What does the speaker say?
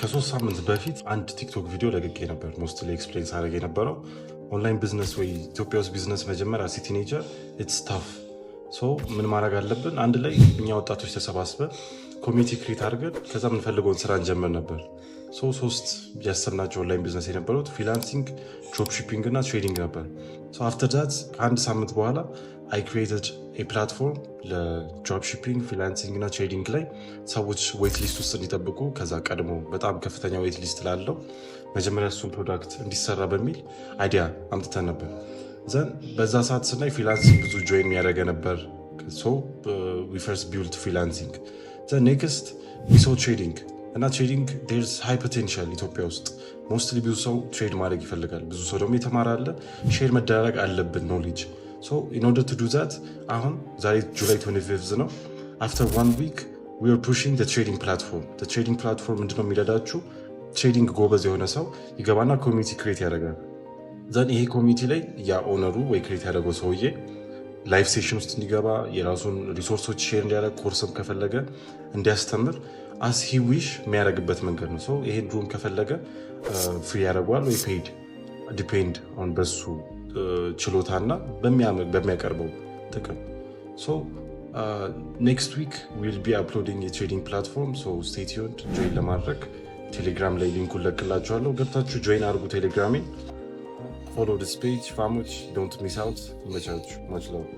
ከ3 ሳምንት በፊት አንድ ቲክቶክ ቪዲዮ ለቅቄ ነበር። Mostly explain ሳደርግ የነበረው online business ወይ ኢትዮጵያ ውስጥ ቢዝነስ መጀመር as a teenager it's tough። So ምን ማድረግ አለብን? አንድ ላይ እኛ ወጣቶች ተሰባስበን community create አድርገን ከዛ የምንፈልገውን ስራ እንጀምር ነበር። So ሶስት ያሰብናቸው online business የነበሩት freelancing፣ drop shipping እና trading ነበር። After that ከአንድ ሳምንት በኋላ I created platform ለ drop shipping፣ freelancing እና trading ላይ ሰዎች wait list ውስጥ እንዲጠብቁ፣ ከዛ ቀድሞ በጣም ከፍተኛ wait list ላለው መጀመሪያ እሱን product እንዲሰራ በሚል idea አምጥተን ነበር። Then በዛ ሰዓት ስናይ freelancing ብዙ join የሚያደርገ ነበር። We first build freelancing, then next we saw trading እና trading there's high potential። ኢትዮጵያ ውስጥ mostly ብዙ ሰው trade ማድረግ ይፈልጋል። ብዙ ሰው ደግሞ የተማረ አለ። Share መደራረግ አለብን knowledge። So in order to do that አሁን ዛሬ July 25 ነው። After one week we are pushing trading platform። Trading platform ምንድነው የሚረዳችሁ? Trading ጎበዝ የሆነ ሰው ይገባና community create ያደርጋል። Then ይሄ community ላይ ያ owner ኡ ወይ create ያደረገው ሰውዬ live session ውስጥ እንዲገባ፣ የራሱን resource ኦች share እንዲያደርግ፣ ኮርስም ከፈለገ እንዲያስተምር as he wish የሚያደርግበት መንገድ ነው። So ይሄን room ከፈለገ free ያደርገዋል ወይ paid depend on በሱ ችሎታና በሚያቀርበው ጥቅም። So next week we'll be uploading የ trading platform, so stay tuned። Join ለማድረግ ቴሌግራም ላይ link ኡን ለቅላችኋለሁ። ገብታችሁ join አድርጉ ቴሌግራሜን። Follow this page, fam ኦች፣ don't miss out። ይመቻችሁ። Much love.